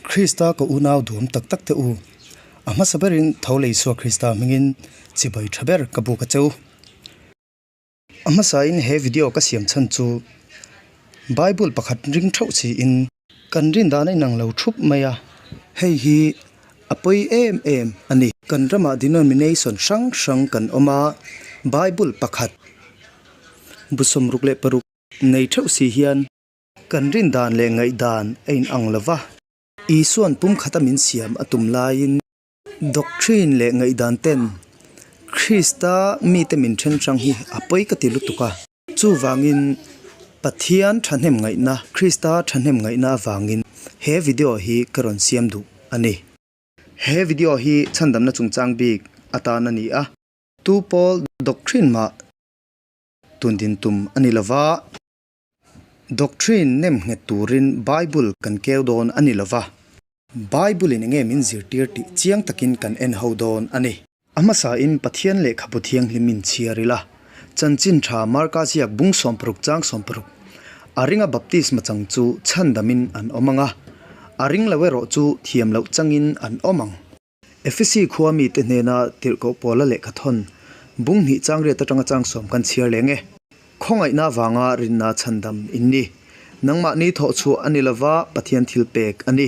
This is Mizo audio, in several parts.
Krista ka unau duam tak tak te u, a hmasa berin tho leh Isua Krista hmingin chibai tha ber ka buk a che u. A hmasain he video ka siam chhan chu Bible pakhat ring theuh siin kan rin dan a inang lo thup mai a, hei hi a pawi em em a ni. Kan ramah denomination hrang hrang kan awm a, Bible pakhat bu 66 nei theuh si hian Kan rin dan leh ngaihdan a inang lo va. Isua'n pumkhata min siam a tum laiin doctrine leh ngaihdan ten Krista mite min then hrang hi a pawi ka ti lutuk a. Chuvangin Pathian thahnem ngaihna, Krista thahnem ngaihna avangin he video hi ka rawn siam duh a ni. He video hi chhandamna chungchang bik atan a ni a. Tu pawl doctrine mah tun din tum a ni lo va. Doctrine nem nghet turin Bible kan keu dawn a ni lo va, Bible-in enge min zirtir tih chiang takin kan en ho dawn a ni. A hmasain Pathian lehkhabu thianghlim in chhiar ila, chanchin tha Marka ziak bung 60 chang 60, A ringa baptisma chang chu chhandamin an awm ang a, a ring lo erawh chu thiam loh changin an awm ang. Efesi khua mite hnena tirhkoh pawla lehkha thawn bung hnih chang riat atanga chang sawm kan chhiar leng e. Khawngaihna avanga rinna chhandam in ni. Nangmahni thawh chhuah a ni lova Pathian thil pek a ni.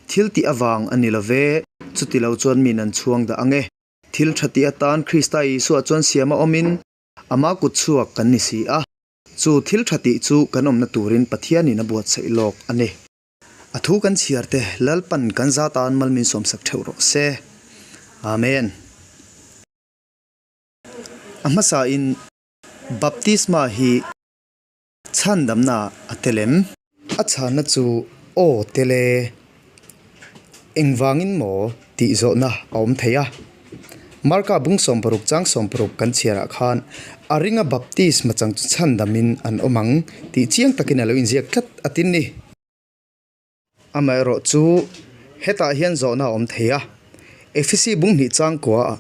Thil tih avang a ni love, chuti lo chuan min an chhuang dah ang e. Thil tha tih atan Krista Isua chuan siama awmin ama kut chhuak kan ni si a. Chu thil tha tih chu kan awmna turin Pathianin a buatsaih lawk a ni. A thu kan chhiar te Lalpan kan za tan mal min sawmsak theuh rawh se. Amen. A hmasain Baptisma hi chhandamna a tel em? A chhanna chu aw tel e. Engvangin maw tih zawhna a awm thei a. Marka bung 60 chang 60 kan chhiarah khan a ringa baptisma chang chu chhandamin an awm ang tih chiang takin a lo inziak tlat a tin ni. Amaherawh chu hetah hian zawhna a awm thei a, Efesi bung hnih changkua ah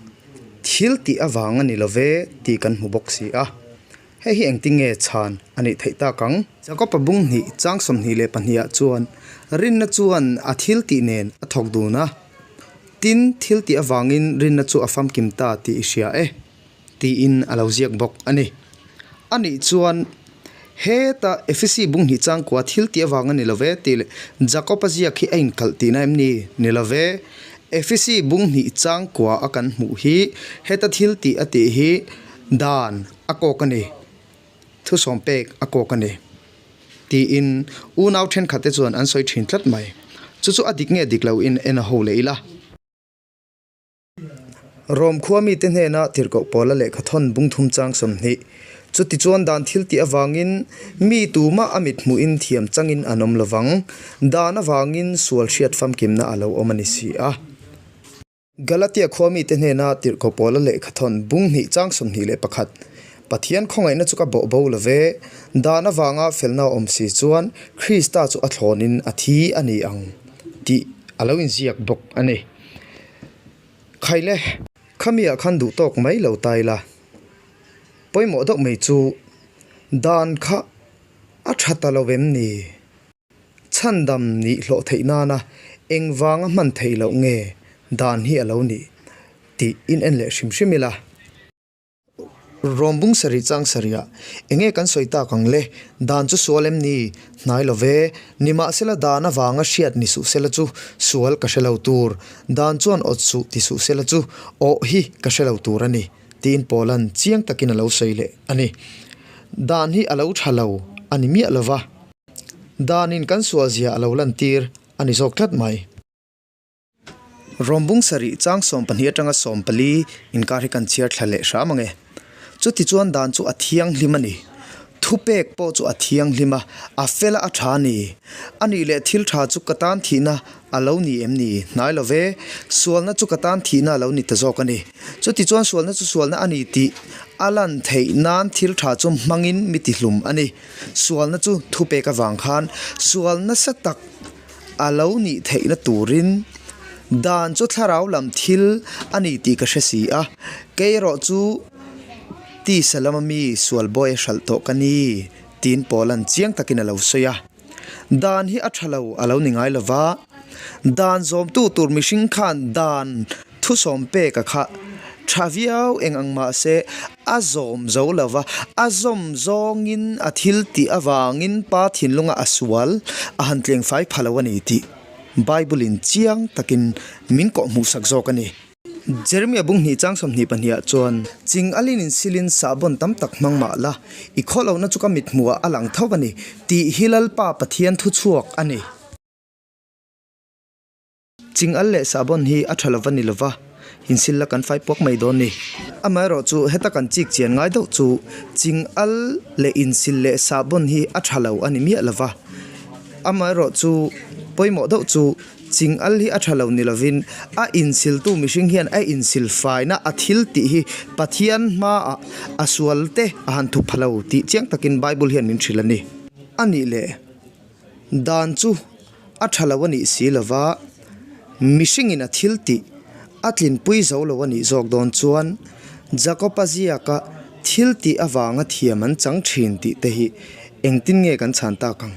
thil tih avang a ni lo ve tih kan hmu bawk si a, hei hi engtin nge chhan a nih theih tak ang? Jakob-a bung hnih chang 22 ah chuan rinna chuan a thil tih nen a thawk dun a, tin thil tih avangin rinna chu a famkim ta tih i hria e. Tiin a lo ziak bawk a ni. A nih chuan, Heta Efesi bung hnih changkua thil tih avang a ni lo ve tih leh Jakob-a ziak hi a inkalh tihna em ni? Ni lo ve. Efesi bung hnih changkua a kan hmuh hi heta thil tih a tih hi dan a kawk a ni, thusawm pek a kawk a ni tiin unau thenkhatte chuan an sawi thin tlat mai. Chu chu a dik nge dik loin en a ho leh ila. Rom khua mite hnena tirhkoh pawla lehkha thawn bung thum chang 20. Chutichuan dan thil tih avangin mi tumah a mit hmuhin thiam changin an awm lovang. Dan avangin sual hriat famkimna a lo awm a ni si a. Galatia khua mite hnena tirhkoh pawla lehkha thawn bung hnih chang 21. Pathian khawngaihna chu ka bawh bo lo ve. Dan avanga felna a awm si chuan Krista chu a thlawnin a thi a ni ang tih a lo inziak bawk a ni. Khaile, khamiah khan duh tawk mai lo ta ila. Pawimawh deuh mai chu dan kha a tha ta lo em ni? Chhandam nih hlawh theih nana engvanga hman theih loh nge dan hi a lo nih tih in en leh hrim hrim ila. Rawm bung sarih chang sarihah enge kan sawi tak ang le? Dan chu sual em ni? Hnai lo ve. Nimahsela dan avanga hriat ni suh sela chu sual ka hre lo tur. Dan chuan awt suh ti suh sela chu awh hi ka hre lo tur a ni, tiin Paula'n chiang takin a lo sawi leh a ni. Dan hi a lo tha lo a ni miah lo va. Danin kan sualzia a lo lantir a ni zawk tlat mai. Rawm bung sarih chang 12 atanga 14 inkar hi kan chhiar thla leh hram ang e. Chutichuan dan chu a thianghlim a ni. Thupek pawh chu a thianghlim a, a fel a a tha a ni. A nih leh thil tha chu ka tan thihna a lo ni em ni? Hnai lo ve. Sualna chu ka tan thihna a lo ni ta zawk a ni. Chutichuan sualna chu sualna a ni tih a lan theih nan thil tha chu hmangin mi tihlum a ni. Sualna chu thupek avang khan sual nasa tak A lo nih theihna turin dan chu thlarau lam thil a ni tih ka hre si a, kei erawh chu tisa lama mi sual bawi a hralh tawh ka ni tiin Paula'n chiang takin a lo sawi a. Dan hi a tha lo a lo ni ngai lo va. Dan zawmtu tur mihring khan dan thusawm peka kha tha viau eng ang mah se a zawm zo lo va, a zawm zawngin a thil tih avangin pa thinlunga a sual a han tlengfai pha lo a ni tih Bible-in chiang takin min kawhhmuhsak zawk a ni. Jeremia bung hnih chang 22 ah chuan, Ching alin insilin sahbawn tam tak hmang mah la, i khawlohna chu ka mithmuhah a lang tho a ni, tih hi Lalpa Pathian thuchhuak a ni. Ching al leh sahbawn hi a tha lova ni lova, insil la kan fai puak mai dawn ni. Amaherawhchu heta kan chik chian ngai deuh chu ching al leh insil leh sahbawn hi a tha lo a ni miah lova. Amaherawhchu pawimawh deuh chu Ching al hi a tha lo ni lovin a insiltu mihring hian a insil faina a thil tih hi Pathian hmaah a sual te a han thup pha lo tih chiang takin Bible hian min hrilh a ni. A nih leh dan chu a tha lo a nih si lova mihringin a thil tih a tlinpui zo lo a nih zawk dawn chuan Jakob-a ziaka thil tih avanga thiam an chang thin tih te hi engtin nge kan chhan tak ang?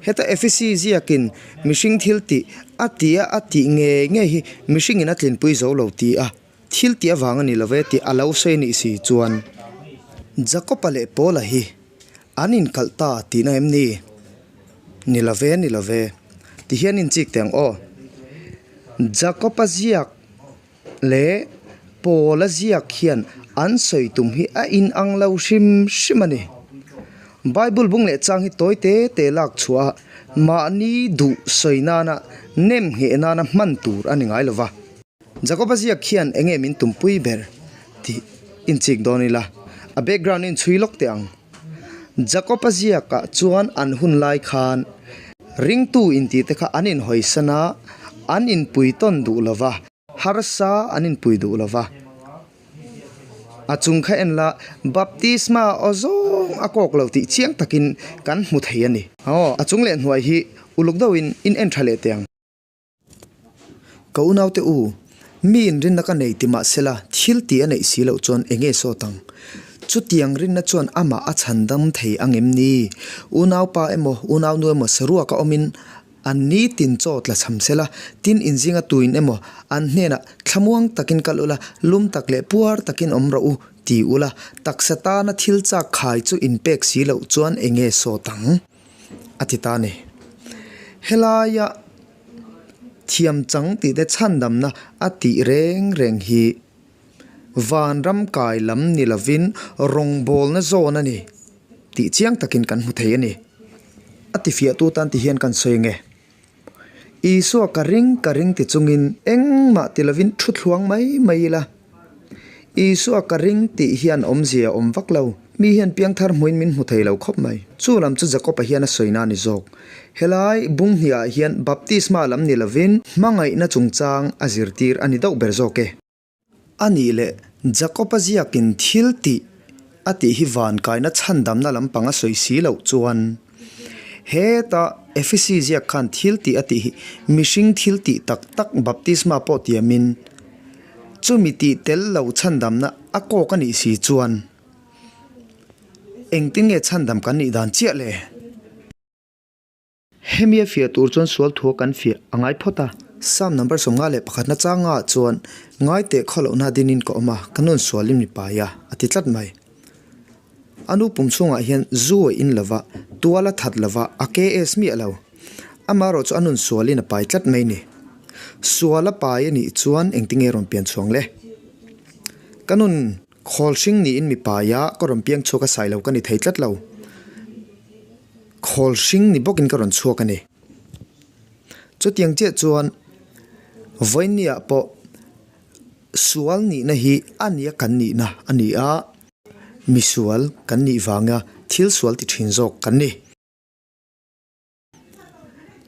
Heta Efesi ziakin Mihring thil tih a tih a a tih ngei ngei hi mihringin a tlinpui zo lo ti a, thil tih avang a ni lo ve tih a lo sawi a nih si chuan Jakob-a leh Paula hi an inkalh ta tihna em ni? Ni lo ve, ni lo ve. Ti hian inchik teh ang aw. Jakob-a ziak leh Paula ziak hian an sawi tum hi a inang lo hrim hrim a ni. Bible bung leh chang hi tawi te te lak chhuah a, mahni duh sawi nana nem ngheh nana hman tur a ni ngai lo va. Jakoba ziak hian eng nge min tumpui ber tih inchik dawn ila, a background inchhui lawk teh ang. Jakoba ziakah chuan an hun lai khan ringtu intih te kha an inhawisan a, an inpui tawn duh lo va. Harsa an inpui duh lo va. A chung kha en la, baptisma aw zawng a kawk lo tih chiang takin kan hmu thei a ni. Aw, a chung leh hnuai hi uluk deuhin in en tha leh teh ang. Ka unaute u, mi inrinna ka nei ti mah sela thil tih a neih si loh chuan eng nge sawt ang? Chutiang rinna chuan amah a chhandam thei ang em ni? Unaupa emaw, unaunu emaw saruaka awmin An ni tin chaw tla cham sela, tin inzinga tuin emaw an hnenah thlamuang takin kal ula, lum tak leh puar takin awm rawh u, ti ula, taksa tana thil chak khai chu inpek si loh chuan eng nge sawt ang? a ti ta a ni. Helaia thiam chang tihte chhandamna a tih reng reng hi vanram kai lam ni lovin rawngbawlna zawn a ni tih chiang takin kan hmu thei a ni. A tifiahtu tan ti hian kan sawi nge? Isua ka ring ka ring ti chungin engmah ti lovin thu thluang mai mai ila. Isua ka ring tih hian awmzia a awm vak lo. Mi hian piangthar hmuin min hmu thei lo khawp mai. Chu lam chu Jakob-a hian a sawi na a ni zawk. Helai bung hniah hian baptisma lam ni lovin hmangaihna chungchang a zirtir a ni deuh ber zawk e. A nih leh, Jakob-a ziakin thil tih a tih hi van kaina chhandamna lampang a sawi si loh chuan, heta Efesi ziak khan thil tih a tih hi mihring thil tih tak tak baptisma pawh tiamin chumi tih tel lo chhandamna a kawk a nih si chuan engtin nge chhandam kan nih dan chiah le? Hemi a fiah tur chuan sual thua kan fiah a ngai phawt a. Psalm number 51 na changa ah chuan, Ngai teh khaw lohna dinin ka awm a, ka nun sualin mi pai a, a ti tlat mai. A nu pum chhungah hian zu a in lova, tual a that lova, a KS miah lo. Amaherawh chu a nun sualin a pai tlat mai ni. Sual a pai a nih chuan engtinge rawn pian chhuang le? Ka nun khawl hring niin mi pai a, ka rawn piang chhuak a sai lo ka ni thei tlat lo. Khawl hring ni bawkin ka rawn chhuak a ni. Chutiang chiah chuan vawinia pawh sual nihna hi a nia kan nihna a ni a, misual kan nih vanga thil sual ti thin zawk kan ni.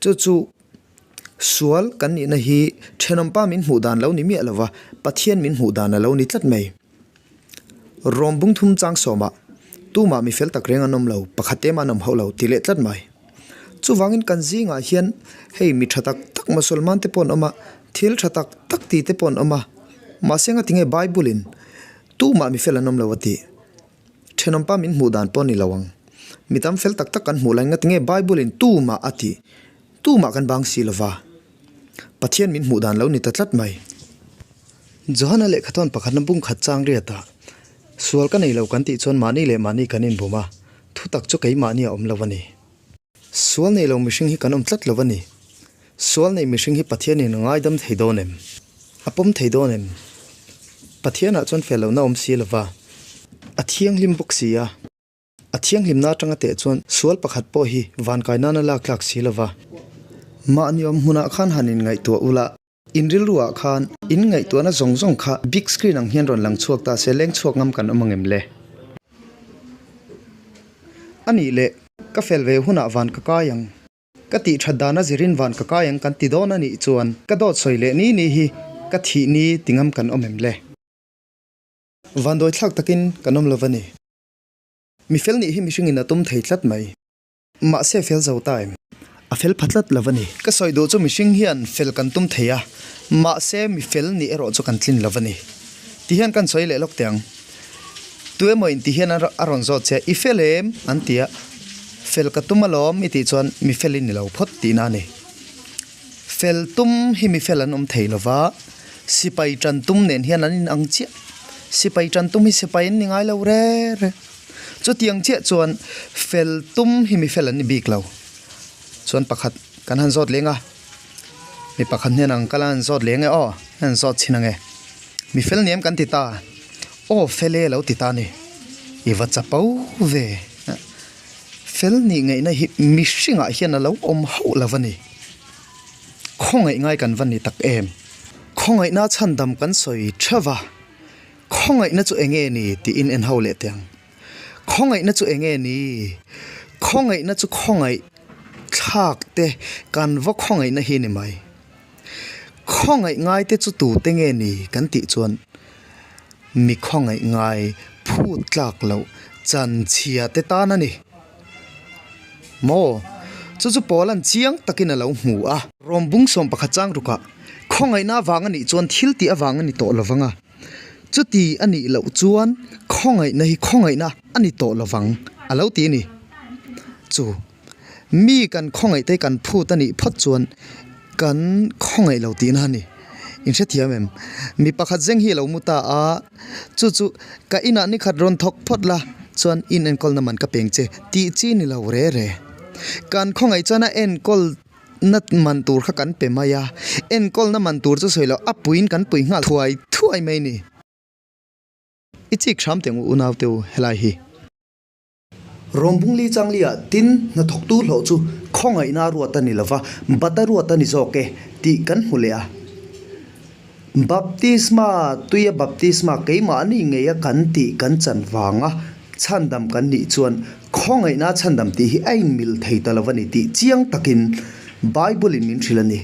Chu chu sual kan nihna hi thenawmpa min hmuh dan lo ni miah lova Pathian min hmuh dan a lo ni tlat mai. Rawm bung thum chang sawmah tumah mi fel tak reng an awm lo, pakhat te mah an awm hauh lo ti leh tlat mai. Chuvangin kan zingah hian hei mi tha tak tak Musalman te pawh an awm a, thil tha tak tak ti te pawh an awm a, mahse ngatinge Bible in tumah mi fel an awm lo a tih? Thenawmpa min hmuh dan pawh a ni lo ang. Mi tam fel tak tak kan hmuh lai ngatinge Bible in tumah a tih? Tumah kan bang si lova. Pathian min hmuh dan lo ni ta tlat mai. Johana lehkhathawn pakhatna bung khat chang riatah, Sual ka nei lo kan tih chuan mahni leh mahni kan inbum a, thutak chu keimahni a awm lo a ni. Sual nei lo mihring hi kan awm tlat lo a ni. Sual nei mihring hi Pathianin a ngaidam thei dawn em? A pawm thei dawn em? Pathianah chuan fel lohna a awm si lo va, a thianghlim bawk si a. A thianghlimna atanga teh chuan sual pakhat pawh hi vankai nana lak tlak si lo va. Mahni awm hmunah khan han inngaihtuah ula. In rilruah khan in ngaihtuahna zawng zawng kha big screen ang hian rawn lang chhuak ta se leng chhuak ngam kan awm ang em le? A nih leh, ka fel ve hunah van ka kai ang. Ka tih that dana zirin van ka kai ang kan ti dawn a nih chuan ka dawt sawi leh ni ni hi ka thih ni ti ngam kan awm em le? Vanduai thlak takin kan awm lo va ni. Mi fel nih hi mihringin a tum thei tlat mai. Mahse fel zo ta em? A fel pha tlat lo a ni. Ka sawi duh chu mihring hian fel kan tum thei a, mahse mi fel nih erawh chu kan tlin lo a ni. Ti hian kan sawi leh lawk teh ang. Tu emaw in ti hian a rawn zawt che a, i fel em? an ti a, fel ka tum alawm i tih chuan mi fel i ni lo phawt tihna a ni. Fel tum hi mi fel an awm thei lo va, sipai tan tum nen hian an inang chiah. Sipai tan tum hi sipai an ni ngai lo re re. Chutiang chiah chuan fel tum hi mi fel an ni bik lo. Chuan pakhat kan han zawt leng a, mi pakhat hnen ang kal a han zawt leng e aw, an zawt chhin ang e. Mi fel ni em kan ti ta, aw fel e lo ti ta a ni. I va chapo ve. Fel nih ngaihna hi mihringah hian a lo awm hauh lo a ni. Khawngaih ngai kan va ni tak em. Khawngaihna chhandam kan sawi theuh va. Khawngaihna chu eng nge ni tiin en ho leh teh ang. Khawngaihna chu eng nge ni? Khawngaihna chu khawngaih thlak te kan va khawngaihna hi ni mai. Khawngaih ngai te chu tu te nge ni kan tih chuan mi khawngaih ngai phut tlak loh chanchhia te tan a ni. Maw? Chu chu Paula'n chiang takin a lo hmu a. Rawm bung 11 chang rukah khawngaihna avang a nih chuan thil tih avang a ni tawh lovang a, chuti a nih loh chuan khawngaihna hi khawngaihna a ni tawh lovang a lo ti a ni. Chu mi kan khawngaih te kan phut a nih phawt chuan kan khawngaih lo tihna a ni. In hrethiam em? Mi pakhat zeng hi a lo mu ta a, chu chu ka inah nikhat rawn thawk phawt la chuan in enkawlna man ka peng che tih chi ni lo re re. Kan khawngaih chuan a enkawl na man tur kha kan pe mai a, enkawlna man tur chu sawi loh a puiin kan pui nghal thuai thuai mai ni. I chik hram teh u unaute u helai hi. Rawmbungli changlia tin hnathawktu hlawh chu khawngaihna ruat a ni lova, bata ruat a ni zawk e tih kan hmu leh a. Baptisma, tuia baptisma keimahni ngeia kan tih kan chan vanga chhandam kan nih chuan khawngaihna chhandam tih hi a inmil thei ta lo a ni tih chiang takin Bible-in min hrilh a ni.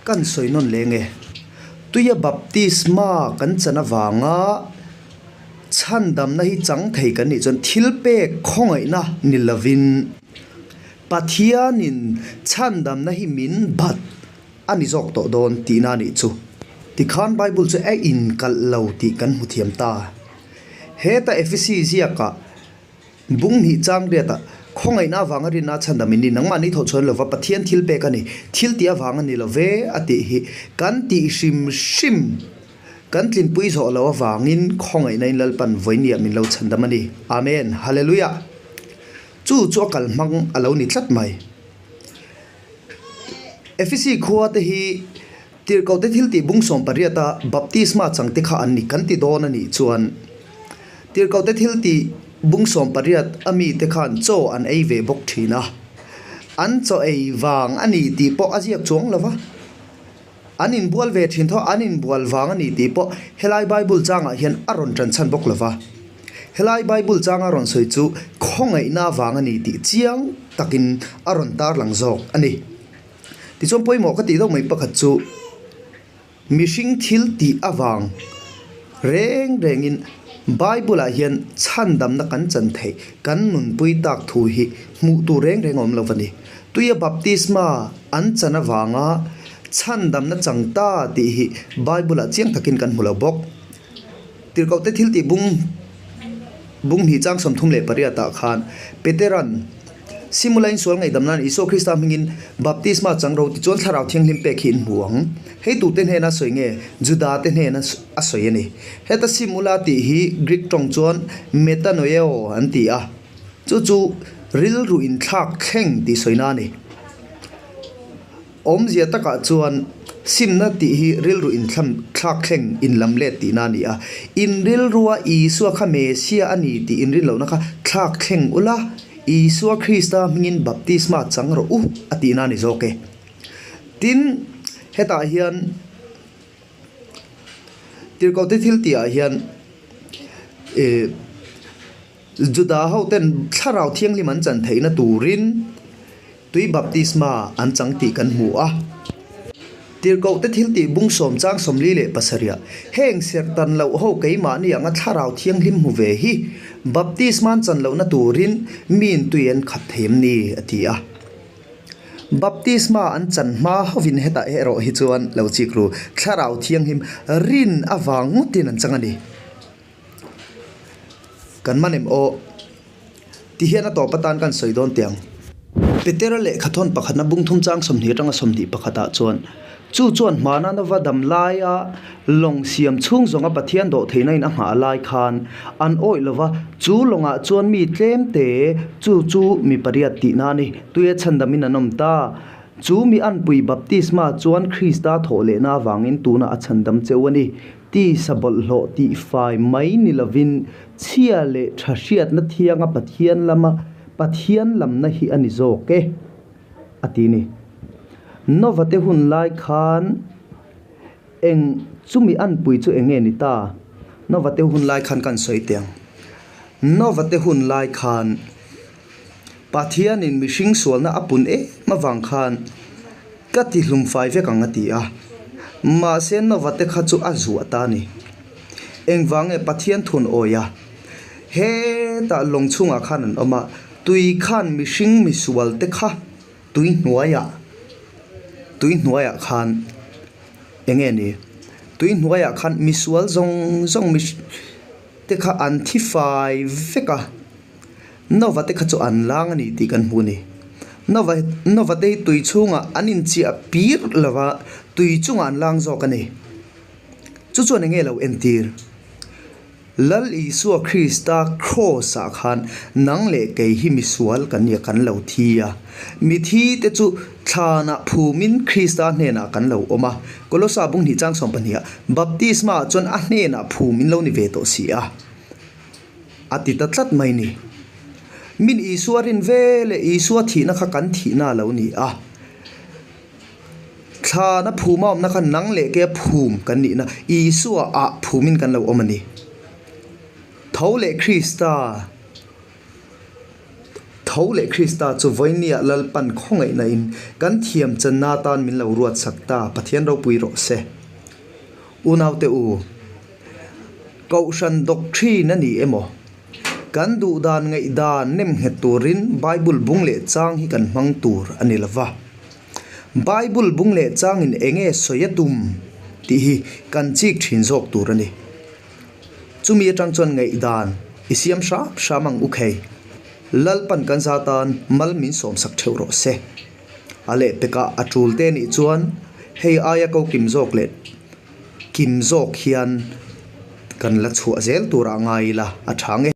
Kan sawi nawn leng e. Tuia baptisma kan chan avanga chhandamna hi chang thei kan nih chuan thil pek khawngaihna ni lovin Pathianin chhandamna hi min bat a ni zawk tawh dawn tihna a nih chu. Tikhan Bible chu a inkalh lo tih kan hmu thiam ta. Heta Efesi ziakah Bung hnih chang riatah, Khawngaihna avanga rinna chhandam in ni, nangmah ni thawh chhuan lova Pathian thil pek a ni, thil tih avang a ni lo ve a tih hi kan tih hrim hrim kan tlinpui zawh loh avangin khawngaihna in Lalpan vawinia min lo chhandam a ni. Amen. Hallelujah. Chu chu a kal hmang a lo ni tlat mai. Efesi khua te hi Tirhkohte thiltih bung 18-a baptisma changte kha an ni kan ti dawn a nih chuan Tirhkohte thiltih bung 18 a mite khan chaw an ei ve bawk thin a, an chaw ei vang a ni tih pawh a ziak chuang lo va, an inbual ve thin tho a, an inbual vang a ni tih pawh helai Bible changah hian a rawn tan chhan bawk lo va. Helai Bible changa rawn sawi chu khawngaihna vang a ni tih chiang takin a rawn tarlang zawk a ni. Tichuan pawimawh ka tih deuh mai pakhat chu mihring thil tih avang reng rengin Bible ah hian chhandamna kan chan theih kan nunpui tak thu hi hmuh tur reng reng a awm lo a ni. Tuia baptisma an chan avanga chhandamna chang ta tih hi Bible ah chiang takin kan hmu lo bawk. Tirhkohte thil tih bung bung hnih chang 38 ah khan Petera'n. Simula insual ngaihdam nan Isua Krista hmingin baptisma chang ro tichuan Thlarau Thianghlim pek hi in hmu ang. Hei tute hnena sawi nge? Juda te hnena a sawi a ni. Heta simula tih hi Greek tawng chuan metanoeo an ti a, chu chu rilru inthlak thleng tih sawina a ni. Awmzia takah chuan simna tih hi rilru inthlak thleng inlam let tihna a ni a. In rilrua Isua kha Messiah a ni tih in rin lohna kha thlak thleng ula, Isua Krista hmingin baptisma chang rawh u a tihna a ni zawk e. Tin, hetah hian Tirhkohte thil tihah hian ih Juda hoten Thlarau Thianghlim an chan theihna turin tui baptisma an chang tih kan hmu a. Tirhkohte thil tih bung sawm chang 47 heng serhtan loh ho keimahni anga Thlarau Thianghlim hmu ve hi baptisma an chan lohna turin miin tui an khat thei em ni a ti a. Baptisma an chan hma hovin hetah erawh hi chuan lo chik ru, Thlarau Thianghlim rin avang ngawtin an chang a ni. Kan man em aw? Ti hian a tawp atan kan sawi dawn teh ang. Petera lehkhathawn pakhatna bung thum chang 20 atanga 21 ah chuan, Chu chuan hmana nova dam laia lawng siam chhung zawnga Pathian dawh theihna in a nghah lai khan an awih lova, chu lawngah chuan mi tlem te chu chu mi pariat tihna a ni. Tuia chhandamin an awm ta. Chu mi anpui baptisma chuan Krista thawh lehna avangin tunah a chhandam cheu a ni. Tisa bawlhhlawh tihfai mai ni lovin chhia leh tha hriatna thianga Pathian lama Pathian lamna hi a ni zawk e. a ti ni. Nova te hun lai khan eng chumi anpui chu eng nge ni ta? Nova te hun lai khan kan sawi teh ang. Nova te hun lai khan Pathianin mihring sualna a pun em avang khan ka ti hlum fai vek ang a ti a. Mahse Nova te kha chu a zuah ta a ni. Engvang nge Pathian thun awi a? Hetah lawng chhungah khan an awm a. Tui khan mihring misual te kha tui hnuaiah tui hnuaiah khan eng nge ni tui hnuaiah khan misual zawng zawng mi te kha an thi fai vek a Nova te kha chu an lang a ni tih kan hmu a ni Nova Nova te hi tui chhungah an inchiah pir lova tui chungah an lang zawk a ni chu chuan eng nge lo entir. Lal Isua Krista Kraws-ah khan nang leh kei hi misual kan nia kan lo thi a. Mithi te chu thlanah phumin Krista hnenah kan lo awm a. Kolosa bung hnih chang 12 ah Baptisma ah chuan a hnenah phum in lo ni ve tawh si a. A ti ta tlat mai ni. Min Isua rin ve leh Isua thihna kha kan thihna a lo ni a. Thlana phum a awmna kha nang leh kei a phum kan nihna Isua ah phumin kan lo awm a ni. Tho leh Krista Tho leh Krista chu vawinia Lalpan khawngaihna in kan thiam channa atan min lo ruat sak ta Pathian ropui rawh se. Unaute u, Kohhran doctrine a ni emaw? Kan duh dan ngaih dan nem nghet turin Bible bung leh chang hi kan hmang tur a ni lova. Bible bung leh changin eng nge sawi a tum tih hi kan chik thin zawk tur a ni. Chumi atang chuan ngaih dan i siam hram hram ang u khei. Lalpan kan za tan mal min sawmsak theuh rawh se. A lehpekah a tul te nih chuan hei aia ko kim zawk leh kim zawk hian kan la chhuah zel turah ngai ila a tha nge.